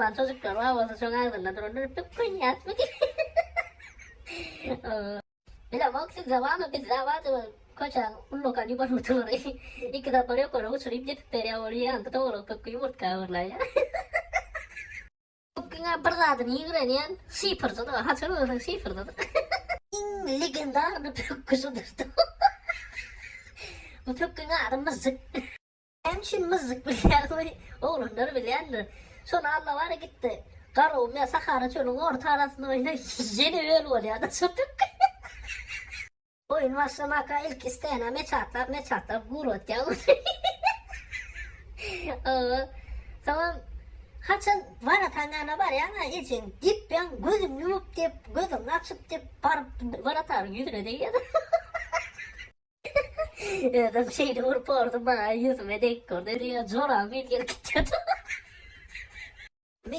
Lan çocuklar bar bolsa şoň agzynda durandyr pökgün ýatmy diýip. Bilemok sizde barmy bizde bardy bir köçäň ullakan ýumurtgalary iki sapar ýokary uçuryp depip berýär ol ýaňky togalak pökgi ýumurtga öwrüläýýär. Pökgiňä bir zadyny ýigrenýän şifrçydyr haçan görseň şifrdedir. Iň legendarny pökgi şudur. Bu pökgiň ady myžžyk. Näme üçin myžžyk bilýäňmi? Oglanlar bilýändir. Şony alla bara gitdi. Garagum ýa Sahara çölüň orta arasynda oýna ýene öl bolýar-da şo pökgi. Oýun başlamaka ilki stena meçatlap meçatlap guratýar ony. Hawa. Soňam haçan warataňana barýaň-a ejeň depýäň gözüňi ýumup dep, gözüňi açyp dep baryp waratanyň ýüzüne degýär. Özem şeýle bir pordy maňa ýüzüme degip gördi. Diýýär, joram men gelip gitýärdim.